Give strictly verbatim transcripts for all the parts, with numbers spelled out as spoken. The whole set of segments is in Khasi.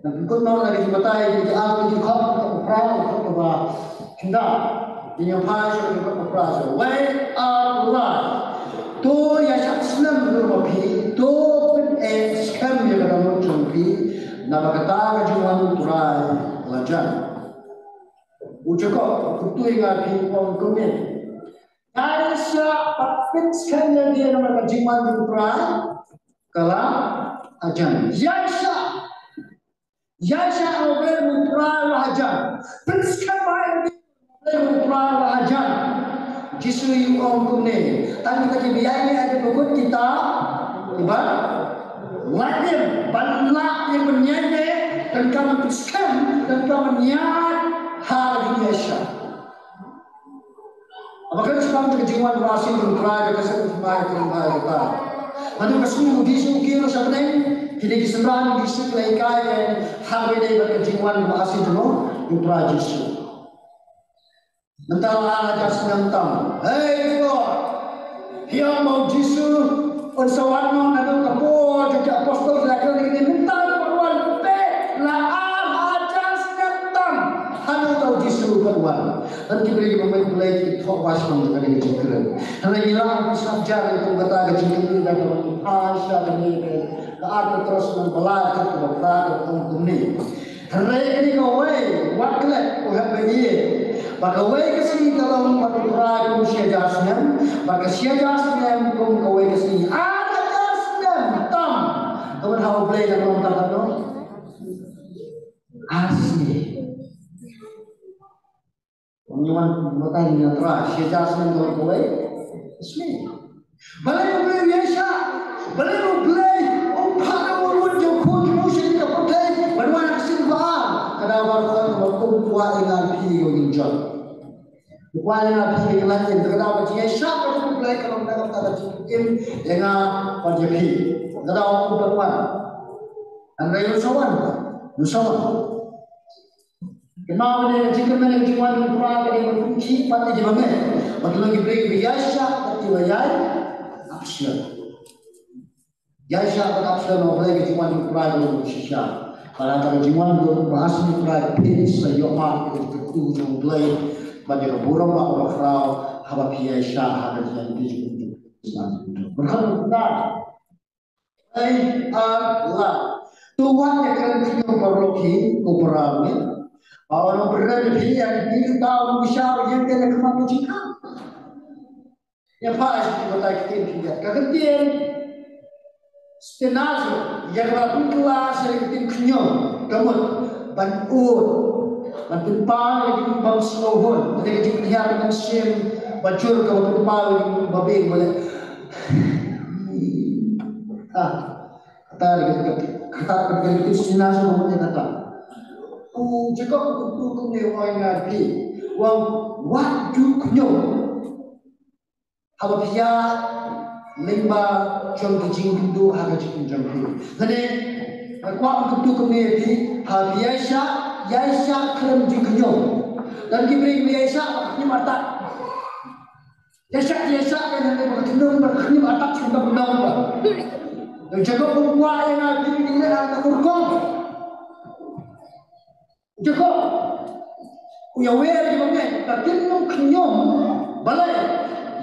Ngan pynkut noh na ka jingbatai, ka jingbatai, ka jingkhot, ka jingkhot, ka jingkhot, ka jingkhot, ka jingkhot. Wei ar lai. To ïa shah snem ruh ma phi, to pynskhem ïa ka dohnud jong phi, naba kata ka jingwan u Trai la jan. U Jakob u kyntu ïa nga, phi ong kumne. Ïa shah bad pynskhem ïa ka namar ka jingwan u Trai ka la jan. Ïa shah. Ïa shah, U Blei u Trai la jan. Pynskhem ïa U Blei u Trai la jan. Jisu u ong kumne. Tang kita ki biang ïa ka bukut kita. Iba. Lait ïa ban lait ïa ban ïaid ïa. Kan ka pynskhem, kan ka ïaid ha ïa shah. Haba kren shaphang ka jingwan ba arsien jong U Trai, ka seng u Trai, ka Trai, ka Trai. Naduh ka sngi u Jisu u kiew sha bneng, kine ki synran u Jisu ki la hikai ïa ngi ha kaba ïadei bad ka jingwan ba arsien jong U Trai Jisu. Mynta la ar hajar snem tam. Hei, ki por. Phi ong ba u Jisu un sa wan noh naduh ka por jong ki apostol, ki la kren ïa kine, mynta u wan, peit, la ar hajar snem tam. Haduh ba u Jisu u wan. Ngan ki briew kiba mut Blei ki thoh ba sngewthuh ïa kane ka jingkren. Hynrei ngi la ïohi sngap jar ïa kata ka jingkren da kaba ngi phai sha kane ka, ka ar Petros lynnong ba lai, ka ba phra, ka ong kumne. Hynrei kane kawei, wat klet, ko hep ba ïeit. Ba kawei ka sngi ka long bad U Trai kum shi hajar snem, ba ka shi hajar snem kum kawei ka sngi. Ar hajar snem tam. Ka ban ha U Blei ka long tam ka long. Ar sngi. Ngi wan mynta ngi ïa trai, shi hajar snem ka long kawei. Snem. Balei U Blei u ïaishah? Balei U Blei u phah da u Rit jong u Khun jong u sha ka pyrthei ban wan ha ka sngi ba ar? Ka daw ba u kwah ban kum, kwah ïa nga phi ïa u King John. U kwah ïa nga phi ïa nga, ïa ka daw ka jingïaishah ka jong U Blei ka long da kata ka jingim ïa nga bad ïa phi. Ka daw u kum ban wan. Hynrei u sa wan. U sa wan. Kynmaw kane ka jingkyrmen ka jingwan u Trai ka dei ban pynkhih pat ïa kiba meh. Bad ki long ki briew kiba ïaishah bad kiba ïai ap shlur. Ïaishah bad ap shlur na U Blei ka jingwan u Trai ka long shisha. Bad kata ka jingwan u Trai, u Trai phin sa ïoh mark ïa ka jingkyrkhu jong U Blei bad ïa ka burom ba kaba khraw haba phi ïaishah ha ka jingïaid lynti jong U Blei. Bad kata Ei, ar, la. To wat ïa kren khñium paralok hi, ko para ngi. Ba u nongpynrem ïa phi, ïa kine kita u nongbishar, ïa kane ka khmat ka jingkam. Ïa pha, ïa ki batai ktien phi ïa. Ka ktien stenazo, ïa kaba pynkylla sha ka ktien khñium, ka mut ban ud, ban pynpaw ïa ki bym sngewhun, ïa ka jingpynhiar ka mynsiem ba jur, kaba pynpaw ïa ki bym ba biang, ba leh. Ah, kata ka, kata ka, kata ka, kata ka, kata ka, kata ka. U Jakob u kyntu kumne, u ong ïa phi, u ong wat duh khñium haba phi ïaid lyngba jong ka jingkynduh ha ka jingim jong phi. Lane nga kwah ban kyntu kumne ïa phi, haba phi ïaishah, ïaishah khlem jingkhñium. Don ki briew kiba ïaishah khñium artat. Ïaishah, ïaishah, ka nang ba ka khñium, ba ka khñium artat shu dang dang ba. Ïa Jakob um kwah ïa nga phi, phi leh ha ka rukom. Jakob u ïawer ïa kiba meh, ka khñium, khñium, balei?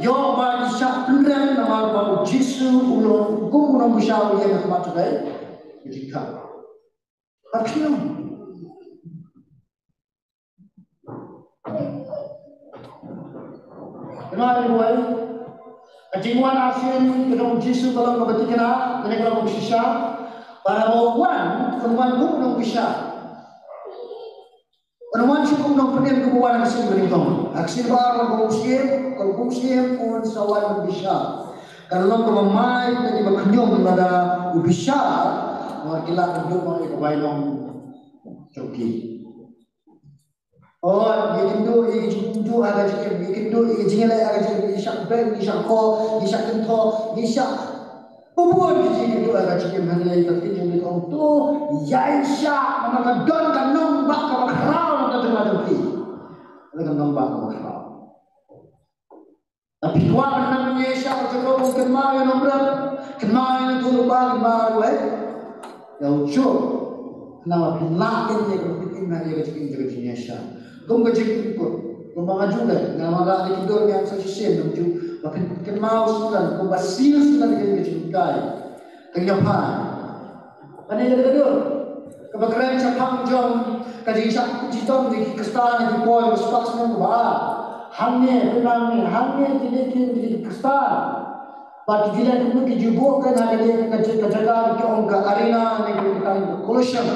Ïoh ba ki shah pynrem namar ba u Jisu u long kum u nongbishar u ïeng ha khmat jong ka ïing jong ka. Ka khñium. Kynmaw ïa kawei, ka jingwan arsien ka jong u Jisu ka long kaba thikna, kane ka long kaba shisha. Bad haba u wan, un wan kum u nongbishar. Un wan shuh kum u nongpynim, kum u wan ha ka sngi ba nyngkong. Ha ka sngi ba ar, wan kum u syiem, kum u syiem, un sa wan ban bishar. Kan long kaba mai ïa kiba khñium lada u bishar, namar ki lah ban duh noh ïa ka bainong jong ki. Oh, ngi kynduh ïa ka jingkynduh ha ka jingim, ngi kynduh ïa ka jingïaleh ha ka jingim, ngi shah beng, ngi shah khoh, ngi shah kynthoh, ngi shah bun ki jingkynduh ha ka jingim, hynrei ka ktien jong U Blei ka ong to ïaishah, namar ka don ka nongbah kaba khraw na ka jingim jong phi. Ka don ka nongbah kaba khraw. Lada phi kwah ban nang ïaishah, u Jakob u ong kynmaw ïa u nongrep, kynmaw ïa u nongthoh lypa, kynmaw ïa u, ïa u Job. Namar phi lah ïa ka, phi im ha ïa ka jingim jong ka jingïaishah. Kum ka jingkut, kumba nga ju leh, nga wanrah ïa ki dur, nga sa shisien, ngam ju, ba phin kynmaw sngewthuh, kumba sngewthuh ïa ka jingkai. Ka jingïaphai. Kane ka dur kaba kren shaphang jong ka jingshah shitom jong ki Khristan ha ki por ba spah snem kaba. Hangne, pynang ne, hangne ki leh ki, ki Khristan. Bad ki leh kumno, ki ju buh kane ha kane ka jaka, ka jaka ki ong ka arena ne ki ong ka Colosseum.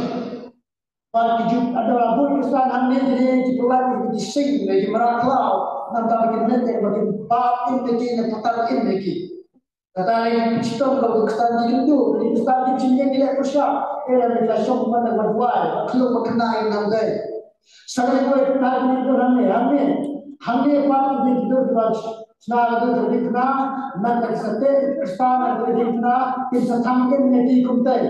Bad ki ju, ada la buh Khristan hangne, ki leh ki pynlait ki sing ne ki mrad khlaw. Nangta ba kin leh ne ba kin bap im ne ki, ne patar im ne ki. Kata lei ki shitom ba ki Khristan ki kyntu, ki Khristan ki jingïeng ki leh pyrshah. Ïa la ki la shong ban da ba duwai, ba khlem ba khynnah ïa nang dei. Sa ka lei ko ïa khynnah ki kyntu hangne, hangne. Hangne pat ki kyntu ki ba shna ka kyntu ki khynnah, nang ka sa te Khristan ki khynnah, ki sa thang ïa ki kumtei.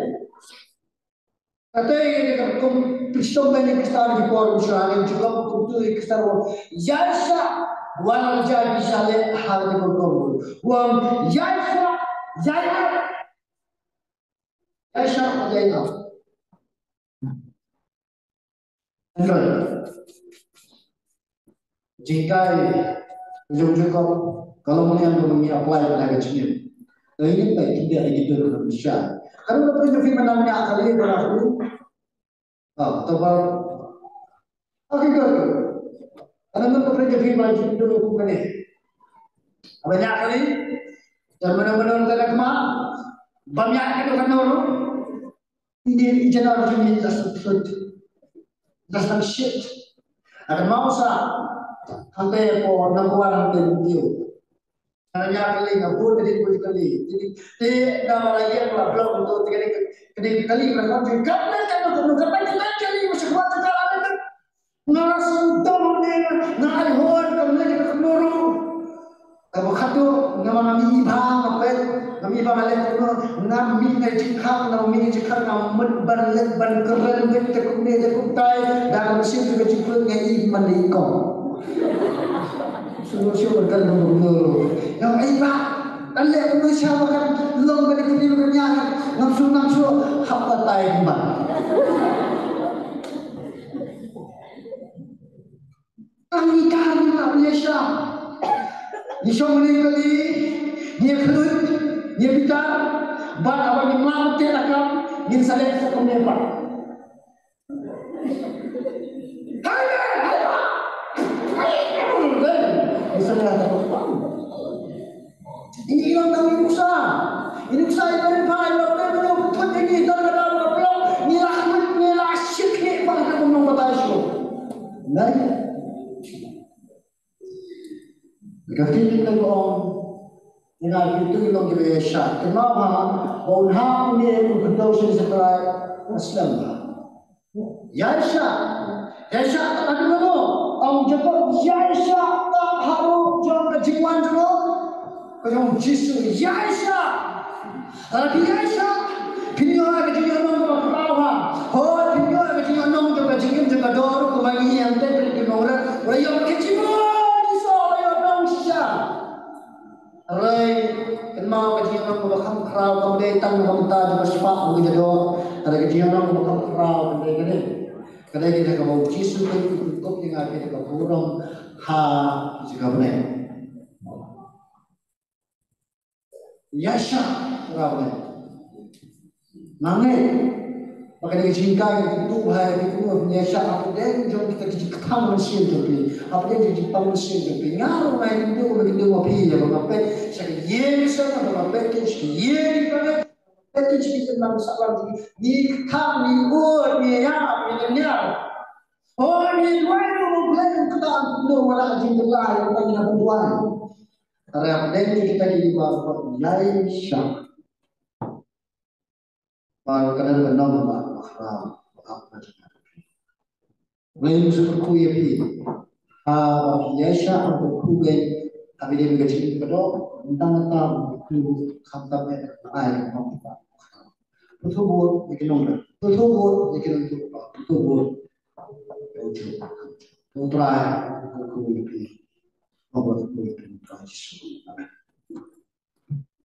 Kata ïa ka kum pynshong ba ïa Khristan ki por u shah ïa ka kum tu ïa Khristan u ïaishah wan la ja ki sha le ha ka kum kum. Wan ïaishah ïaishah ïaishah ïaishah. Enjoy. Jingkai jong Jakob ka long ne ka long ngi apply na ka jingim. Ka ngi peit ki dia ki dur ka sha. Ka dur ka pynjah phi mana nya kali ba aku. Ah, to ba. Aki ka. Ana mun ka pynjah phi ba jingim dur ku kane. Aba nya kali. Dan mana mana ka nak ma. Ba nya ka dur ka dur. Ini i janar jong ngi, that's the truth. That's the shit. Akan mau sa hangte ko number one hangte video. Hanya kali na bu tadi bu kali. Jadi te da mala ye ko blog tu tadi kali na ko juga kan kan kan kali masih kuat juga ada. Nga la sngewthuh ne nga ai hoi ka mlien ka kynmaw ruh. Kaba khadduh namar nga mih i bha nga peit, nga mih i bha nga leh kumno, nga mih nga jingkhang, nga mih nga jingkhang nga mut ban leh ban kren beit te kumne te kumtai, da ka mynsiem te ka jingkhuid nga i man i kong. Sngewthuh shuh ban kren kumno ruh. Nga mih i bha, kan leh kumno sha ba kan long ban i kumne ban ïa ngam shu ngam shu hap batai kumba. Tang ngi ka ngi la pynïaishah. Ngi shong ngi kali, ngi khluit, ngi bitar, bad haba ngi mlah te la kam, ngin sa leh sa kumne pat. Hai, hai, hai, hai, hai, ngi sa leh sa kumne pat. Ini ilang tang ini usaha. Ini usaha ini paling paling lo pe lo put ini dan ada lo lo ini lah ini lah shit ini paling ke gunung kota isu. Nai. Ka film ka ong ina itu ilong ke sha. Kenapa? Bau ha ini untuk kau sini setelah Islam. Ïaishah. Ïaishah ta ka dei mo. Ong Jakob ïaishah ta haru jong ka jingwan jong ka jong Jisu ïaishah. Lada phi ïaishah phin ïoh ka jingïohnong kaba khraw ha. Hooid phin ïoh ka jingïohnong jong ka jingim jong ka dor kumba ngi ïa te phin ïoh. Ula ïoh ka jingwan Jisu ula ïohnong shisha. Hynrei kynmaw ka jingïohnong kaba kham khraw kam dei tang na ka bynta jong ka spah jong ka doh. Hynrei ka jingïohnong kaba kham khraw kam dei ka dei. Ka dei ka dei kaba u Jisu ka ïathuh ïa nga ka dei ka burom ha jong ka bneng. Ïaishah khraw ne. Nangne ba ka dei ka jingkai ka tu ba hai ka tu ba ïaishah hapdeng jong kita ki jingkthang mynsiem jong phi. Hapdeng jong ki jingpang mynsiem jong phi. Nga ruh nga ïa tu ba ki tu ma phi ïa ba nga peit sha ka ïing ka sem ba nga peit ki sha ka ïing ka sem. Peit ki jingkthang mynsiem jong phi. Ngi kthang ngi ud ngi ïap ngi lynñiar. Oh ngi duwai ruh ba Blei u kta tu wala jingkylla ïa ka ngi na duwai. Hynrei hapdeng jong kita ki ba ïaishah. Ba ka dang ka nong ba khraw ba ap ka jingim. Blei u sngewthuh ïa phi. Ha ba phi ïaishah ba phi ïaishah ha phi dei ka jingim ka doh. Tang ka tam phi khamtam ïa ai ba khraw. Phi thuh bud ïa ki nong. Phi thuh bud ïa ki nong. Phi thuh bud. Phi thuh bud. Phi thuh bud. Phi thuh bud.